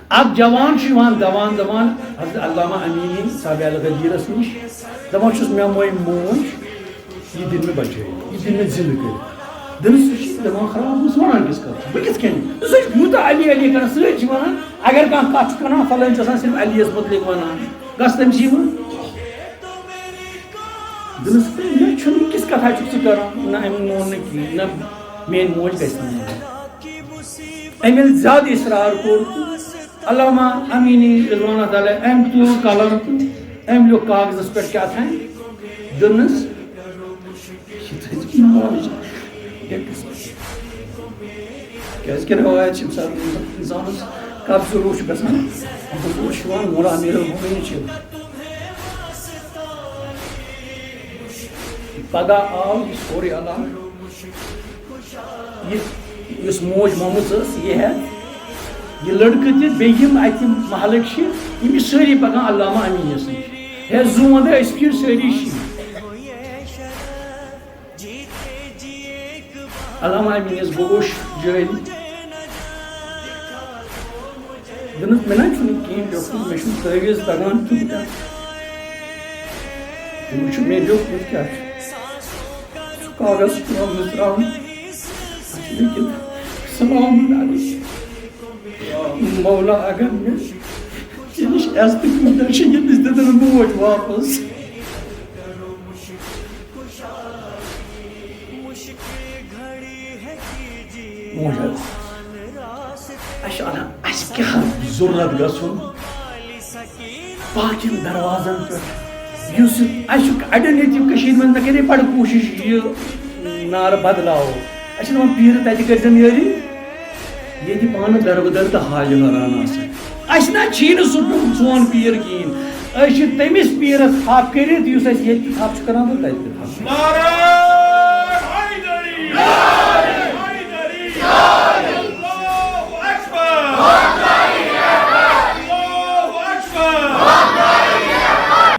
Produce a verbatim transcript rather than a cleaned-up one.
اکھ جوان چھُ یِوان دوان دپان، حضرت علامہ امینی صاحب الغدیرس نِش، دپان چھُس، مےٚ مۄے موج، یہِ دِن مےٚ بچٲوِتھ، یہِ دِن مےٚ زِندٕ کٔرِتھ۔ دٔپمٕژ، سُہ چھُ دٮ۪ماغ خراب، بہٕ چھُس وَنان کِس کَتھ؟ بہٕ کِتھ کٔنۍ؟ سُہ چھُ یوٗتاہ علی علی کران، سۭتۍ چھِ وَنان، اگر کانٛہہ کَتھ چھُ کران، فلٲنۍ چھِ آسان صرف علیَس مُتعلِق وَنان، گژھ تٔمۍ سٕے وَن۔ دوٚپمَس، مےٚ چھُنہٕ، کِس کَتھا چھُکھ ژٕ کران؟ نہ، أمۍ مون نہٕ کِہیٖنۍ، نہ، میٛٲنۍ موج گژھِ نہٕ مانٕنۍ۔ أمۍ ییٚلہِ زیادٕ اِصرار کوٚر، تہٕ علامہ امینی رضوان اللہ تعالیٰ، أمۍ تُل قلم تہٕ أمۍ لیوٚکھ کاغذس پٮ۪ٹھ کیٛاہ تام، دوٚپنَس، یہِ تھٲیزِ موج بیٚکِس۔ کیٛازِ کہِ رِوایت چھِ، ییٚمہِ ساتہٕ اِنسانَس قبضہٕ روح چھُ گژھان، قبضہٕ روح چھُ یِوان، مولا امیر المومنین چھِ۔ پگاہ آو یہِ سورُے علاقہٕ، یہِ، یُس موج مٲمٕژ ٲس، یہِ ہٮ۪تھ، یہِ لٔڑکہٕ تہِ، بیٚیہِ یِم اَتہِ محلٕکۍ چھِ، یِم چھِ سٲری پَکان علامہ امیٖنَس نِش۔ ہے، زوٗن ہے، أسۍ پھیٖرۍ سٲری شیٖرۍ۔ علامہ امیٖنَس بہٕ گوٚوُس جٲری۔ دوٚپمَس، مےٚ نہ چھُنہٕ کِہیٖنۍ لیوٚکھمُت، مےٚ چھُنہٕ تٲویٖز تَگان کِہیٖنۍ۔ وٕچھِو، مےٚ لیوٚکھمُت کیٛاہ چھُ۔ سُہ کاغذ چھُ پٮ۪وان مُژراوُن۔ اَتھ چھُ لیٚکھِتھ، سلام علیکم۔ مولا، اگر مےٚ ژےٚ نِش عزتہٕ قۭمتَہ چھِ، ییٚمِس دِتہٕ نہٕ موج واپس۔ موج حظ، اَسہِ چھُ اَنان، اَسہِ کیٛاہ ضروٗرت گژھُن باقین دروازن پٮ۪ٹھ؟ یُس یہِ، اَسہِ چھُ اَڑٮ۪ن ییٚتہِ کٔشیٖرِ منٛز، مےٚ کَرے بَڑٕ کوٗشِش یہِ نعرٕ بدلاوو۔ اَسہِ چھِ دَپان، پیٖرٕ تَتہِ کٔرۍزٮ۪م یٲری، ییٚتہِ پانہٕ دربٕدر تہٕ حاجہِ حٲران آسان۔ اَسہِ نہ چھی نہٕ سُہ پیوٚن سون پیٖر کِہیٖنۍ۔ أسۍ چھِ تٔمِس پیٖرَس تھپھ کٔرِتھ، یُس اَسہِ ییٚتہِ تہِ تھپھ چھُ کران تہٕ تَتہِ تہِ تھپھ۔